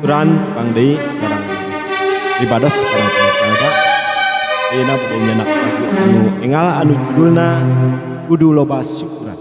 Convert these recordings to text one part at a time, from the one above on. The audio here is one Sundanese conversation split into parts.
Aturan tepang deui sareng pribados para pemirsa. Ayeuna bade nyenak lagu anu engal anu judulna Kudu Loba Syukuran.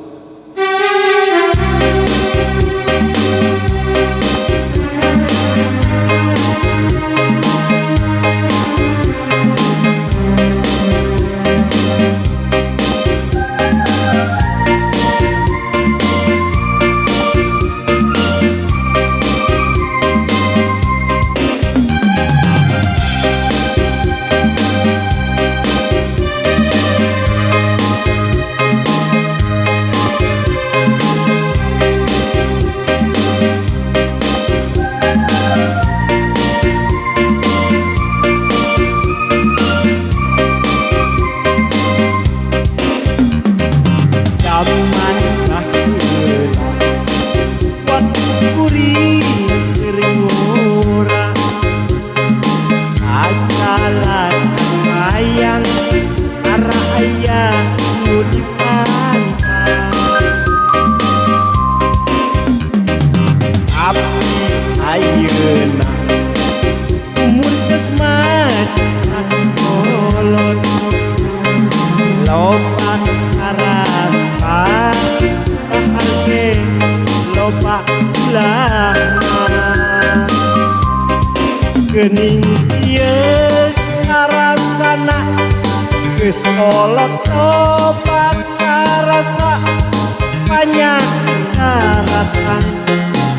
Gening ieu karasana geus kolot loba karasa banyak daratan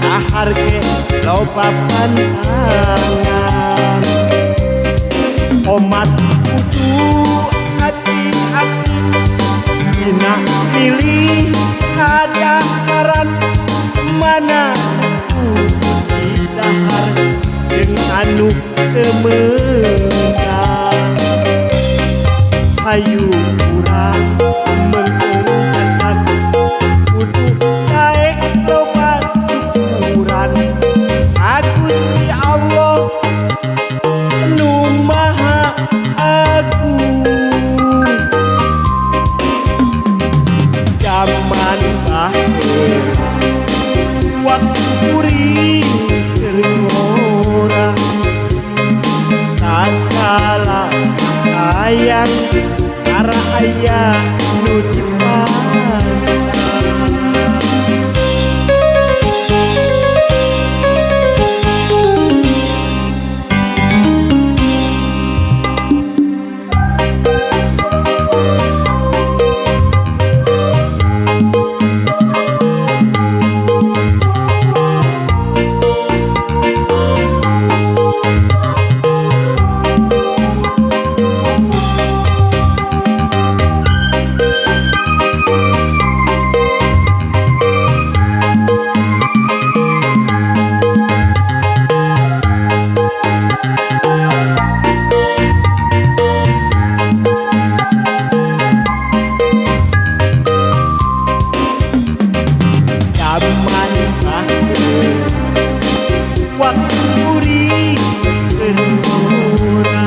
dahar ge loba pantangan. Omat kudu hati-hati dina milih kadaharan mana kudu didahar jeung anu teu meunang. Hayu urang meungkeun jajan kudu daek loba syukuran ka Gusti Allah nu Maha Agung. Jaman baheula waktu kuring keur ngora sakala hayang kara aya nu dipantang. Jaman baheula waktu kuring keur ngora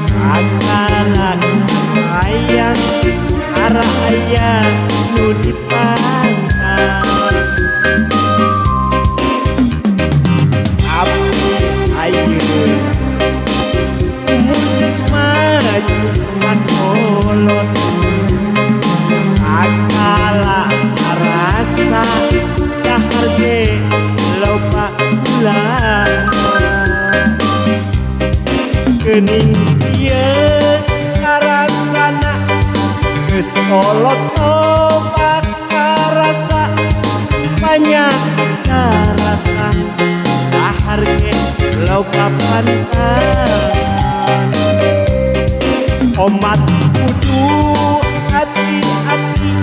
sakala hayang kara aya nu dipantang. Abdi ayeuna umur geus maju kan kolot sakala rasa dahar ge loba ulama. Geuning ieu karasana geus kolot loba karasa banyak daratan dahar ge loba pantangan. Omat kudu hati-hati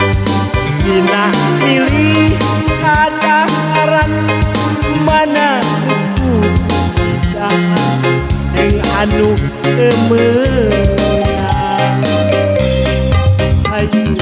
dina milih kadaharan mana kudu didahar jeung anu teu meunang. Hayu